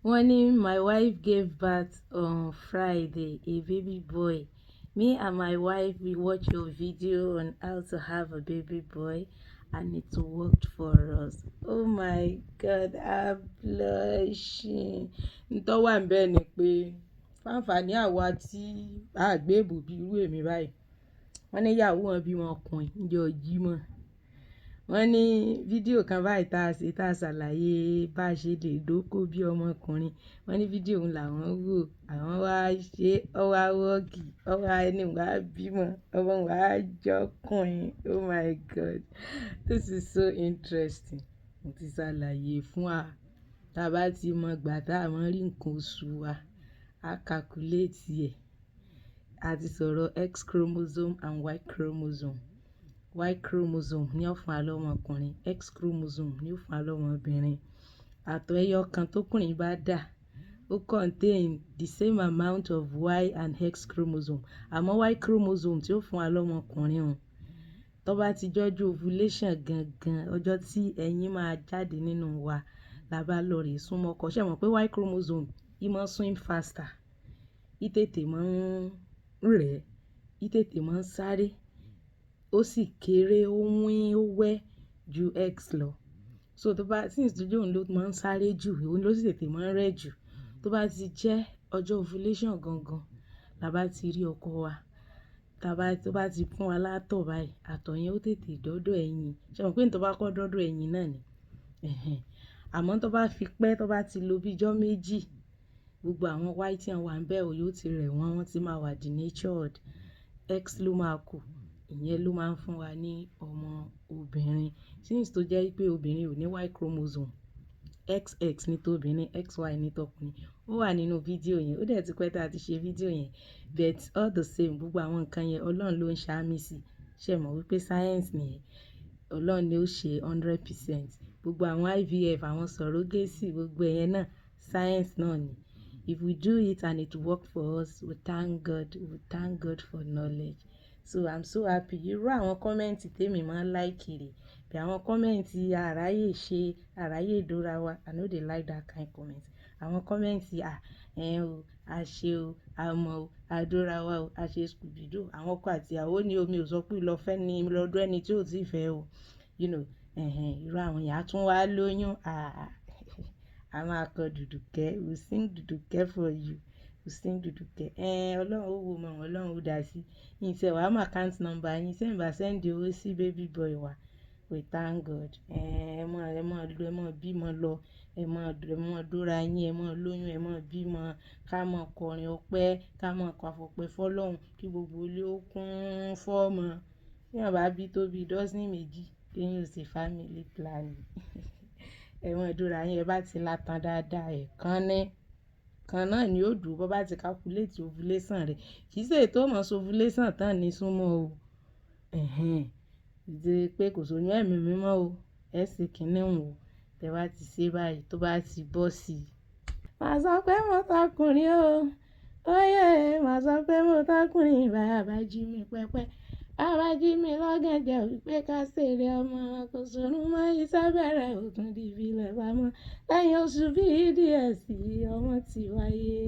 Wọ́n ní, "My wife gave birth on Friday, a baby boy. Me and my wife, we watch your video on how to have a baby boy and it worked for us." Oh my God, I'm blushing. Ntọ́ wà níbẹ̀ ni pé fáǹfàní àwa tí a gbé èbò bí irú èmi báyìí. Wọ́n ní ìyàwó wọn bímọ ọkùnrin níjọ́ Jímọ̀. Wọ́n ní fídíò kan báyìí tá a ṣe, tá a ṣàlàyé bá ṣe lè dóko bí ọmọkùnrin. Wọ́n ní fídíò òun làwọn wò, àwọn wá ṣe, ó wá work, ó wá ẹni wá bímọ, ọmọ wá jọkùnrin. Oh my God, this is so interesting. Mo ti ṣàlàyé fún wa. Tí a bá ti mọ ìgbà tá a máa rí nǹkan oṣù wa, a calculate ẹ̀. A ti sọ̀rọ̀ X chromosome and Y chromosome. Y chromosome ni ó fún wa lọ́mọkùnrin, X chromosome ni ó fún wa lọ́mọbìnrin. Àtọ̀ ẹyọ kan tókùnrin bá dà, ó contain the same amount of Y and X chromosome. Àmọ́ Y chromosome tí ó fún wa lọ́mọkùnrin òun, tó bá ti jọ́jú ovulation gangan, ọjọ́ tí ẹyin máa jáde nínú wa, la bá lọ rè súnmọ́ ọkọ. Ṣé ẹ mọ̀ pé Y chromosome, í máa swim faster, í tètè máa ń rẹ̀, í tètè máa ń sáré, ó sì kéré, ó wín, ó wẹ́ ju X lọ. So tó bá, since tó jẹ́ òun ló máa ń sáré jù, òun ló sì tètè máa ń rẹ̀ jù. Tó bá ti jẹ́ ọjọ́ ovulation gangan, la bá ti rí ọkọ wa, tó bá ti fún wa látọ̀ báyìí, àtọ̀ yẹn ó tètè dọ́dọ̀ ẹyin. Ṣé ẹ mọ̀ pé tó bá kọ́ dọ́dọ̀ ẹyin náà ni? Ẹ̀hẹn. Àmọ́ tó bá fi pẹ́, tó bá ti lo bí ijọ́ méjì, gbogbo àwọn Y tí wọ́n wà níbẹ̀ yóò ti rẹ̀ wọ́n, wọ́n ti máa wà denatured. X ló máa kù. Ìyẹn ló máa ń fún wa ní ọmọ obìnrin. Since tó jẹ́ wípé obìnrin ò ní Y chromosome, XX ní tóbìnrin, XY ní tọkùnrin. Ó wà nínú fídíò yẹn. Ó dẹ̀ ti pẹ́ tí a ti ṣe fídíò yẹn, but all the same, gbogbo àwọn nǹkan yẹn, Ọlọ́run ló ń ṣàmì sí. Ṣé ẹ mọ̀ wípé science nìyẹn? Ọlọ́run ni ó ṣe 100%. Gbogbo àwọn IVF, àwọn surrogacy, gbogbo ẹ̀yẹn náà, science náà ni. If we do it and it work for us, we thank God, we thank God for knowledge. So I'm so happy. Irú àwọn comment tèmi máa ń like rè. Bí àwọn comment àráyè ṣe, àráyè dóra wa, I no dey like that kind comment. Àwọn comment, à, ẹ̀ o, a ṣe o, a mọ̀ o, a dóra wa o, a ṣe scooby-doo. Àwọn ọkọ àti ìyàwó ni o, mi ò sọ pé lọ fẹ́ ni lọ́dọ̀ ẹni tí ò tíì fẹ́ o. Ẹ̀hẹn, irú àwọn yẹn á tún wá lóyún. Ah, a máa kọ dùdùkẹ́. We sing dùdùkẹ́ for you. We sing dùdùkẹ́. Ẹn, Ọlọ́run ó wo mọ̀, Ọlọ́run ó dá sí. Yín tí ẹ wá mọ account number yín, tí ẹ̀ bá send owó sí baby boy wa. We thank God. Ẹn, ẹ mọ̀, ẹ mọ̀ bímọ lọ, ẹ mọ̀ dóra yín, ẹ mọ̀ lóyún, ẹ mọ̀ bímọ. Ká mọ̀ kọrin ọpẹ́, ká mọ̀ kọ àfọpẹ́ fọ́lọ́run, kí gbogbo ilé ó kún fọ́mọ. Bí èèyàn bá bí tó bí dozen méjì, kí èèyàn ó ṣe family planning. Ẹ mọ̀ dóra yín, ẹ bá ti látàn dáadáa, ẹ̀ kan ní. Kan náà ni ó dùn bó bá ti calculate ovulation rẹ̀. Kì í ṣe èyí tó mọ̀ ṣe ovulation tán ní súnmọ́ o. Ẹ̀hẹn. Ìdí pé kò sóyún ẹ̀mí mímọ́ o. Ẹ ṣe kíní òun o. Tẹ bá ti ṣe báyìí, tó bá ti bọ́ sí i. Màá sọ pé mo tọkùnrin o. Óyè, màá sọ pé mo tọkùnrin. Bàbá jí mi pẹpẹ. Bàbá jí mi lọ́gànjọ́ wípé ká ṣeré ọmọ. Kò sórun mọ́ iṣẹ́ bẹ̀rẹ̀, òtún di ìbílẹ̀ bá mọ́. Lẹ́yìn oṣù bí díẹ̀ sí, ọmọ ti wáyé.